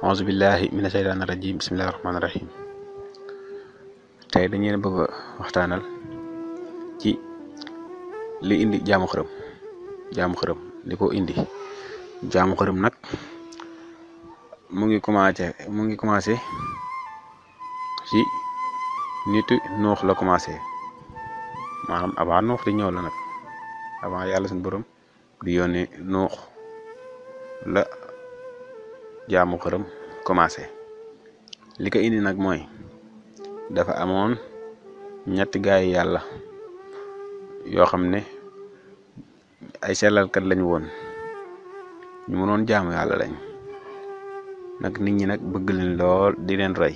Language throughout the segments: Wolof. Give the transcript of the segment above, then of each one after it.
auzu billahi mina shaytaani rajim bismillahi rahmaani rahim. tey dañu bëgg a waxtaanal ci li indi jaamu xërëm li ko indi jaamu xërëm nag mu ngi commencé ci nitu Nuux la commencé, maanaam avant Nuux di ñëw la nag, avant yàlla suñu borom di yónnee Nuux la jaamu xërëm commencé. li ko indi nag mooy dafa amoon ñetti gaay yàlla yoo xam ne ay sellalkat lañu woon, ñu mënoon jaamu yàlla lañ nag. nit ñi nag bëgg leen lool di leen roy.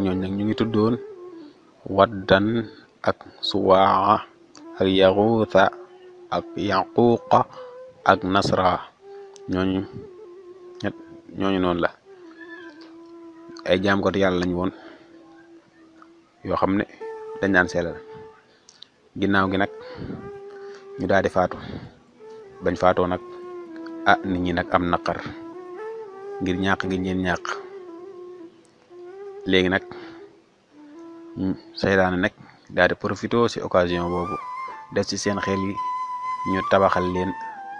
ñooñ nag ñu ngi tuddoon waddan ak suwaa ak yaxuuta ak yaquuqa ak nasra. ñooñu noonu la ay jaamkat yàlla lañ woon yoo xam ne dañ daan sellal. ginnaaw gi nag ñu daal di faatu. bañ faatoo nag nit ñi nag am naqar ngir ñàkk gi ñeen ñàkk. léegi nag saytaane nag daal di profité ci occasion boobu def ci seen xel yi ñu tabaxal leen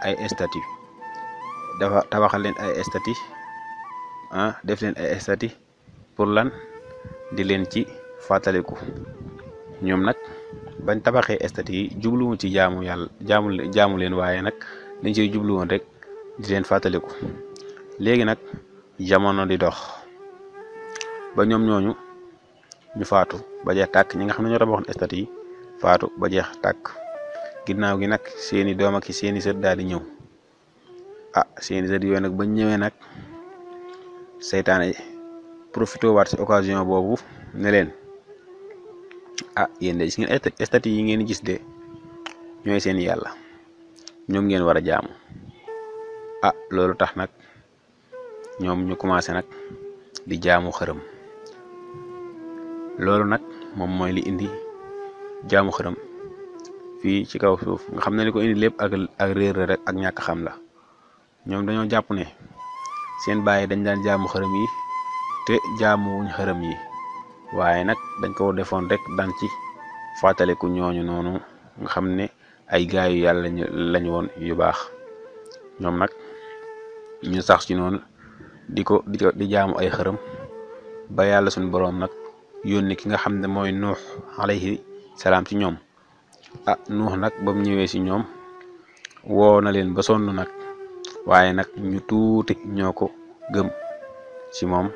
ay statue. def leen ay statue pour lan? di leen ci fàttaliku. ñoom nag bañ tabaxee statue yi jubluwoon ci jaamu yàlla jaamu leen, waaye nag dañ ciy jubluwoon rek di leen fàttaliku. léegi nag jamono di dox ba ñoom ñooñu ñu faatu ba jeex tàkk. ñi nga xam ne ñoo tabaxoon statue yi faatu ba jeex tàkk. ginnaaw gi nag seeni doom ak seeni sët daal di ñëw. seeni sët yooyu nag bañ ñëwee nag seytaane profité waat ci occasion boobu ne leen yéen de gis ngeen statue yi ngeen gis de ñooy seen yàlla, ñoom ngeen war a jaamu. loolu tax nag ñoom ñu commencé nag di jaamu xërëm. loolu nag moom mooy li indi jaamu xërëm fii ci kaw suuf. nga xam ne li ko indi lépp ak réer rek ak ñàkk xam la. ñoom dañoo jàpp ne seen baay dañ daan jaamu xërëm yi te jaamuwuñ xërëm yi, waaye nag dañ ko defoon rek daan ci fàttaliku ñooñu noonu nga xam ne ay gaay yu yàlla lañu woon yu baax. ñoom nag ñu sax ci noonu di jaamu ay xërëm ba yàlla suñu boroom nag yónni ki nga xam ne mooy Nuux alayhi salaam ci ñoom. Nuux nag ba mu ñëwee ci ñoom woo na leen ba sonn nag, waaye nag ñu tuuti ñoo ko gëm ci moom.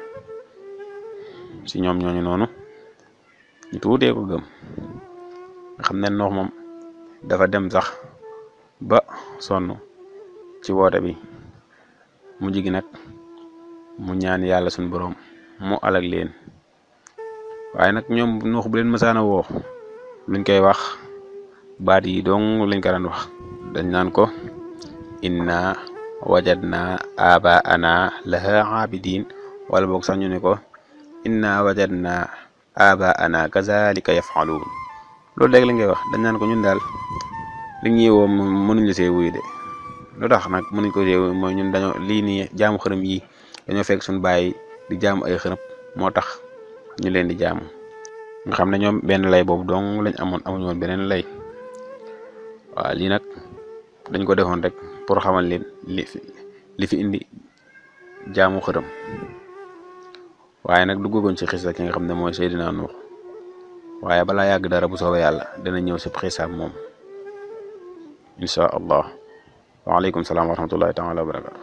ci ñoom ñooñu noonu ñu tuutee ko gëm. nga xam ne Nuux moom dafa dem sax ba sonn ci woote bi. mujj gi nag mu ñaan yàlla suñu boroom mu alag leen. waaye nag ñoom Nuux bu leen mësaana woo luñ koy wax baat yi dong lañ ko daan wax. dañ naan ko inna wajadna abaana laha abidin, wala boog sax ñu ne ko inna wajadna abaana kazalika yafalun. loolu léegi la ngay wax. dañ naan ko ñun daal li ñuy woo mënuñ la see wuyu de. lu tax nag mënuñ ko see wuyu mooy ñun dañoo lii nii jaamu xërëm yi dañoo fekk suñu baay di jaamu ay xërëm moo tax ñu leen di jaamu. nga xam ne ñoom benn lay boobu dong lañ amuñu woon beneen lay. lii nag dañ ko defoon rek pour xamal leen li fi indi jaamu xërëm. waaye nag duggagoon ci xisa ki nga xam ne mooy Seydina Nuux. waaye balaa yàgg dara bu soobee yàlla dana ñëw ci xisaab moom insha allah. waaleykum salaam wa rahmatullahi taala wa barakatu.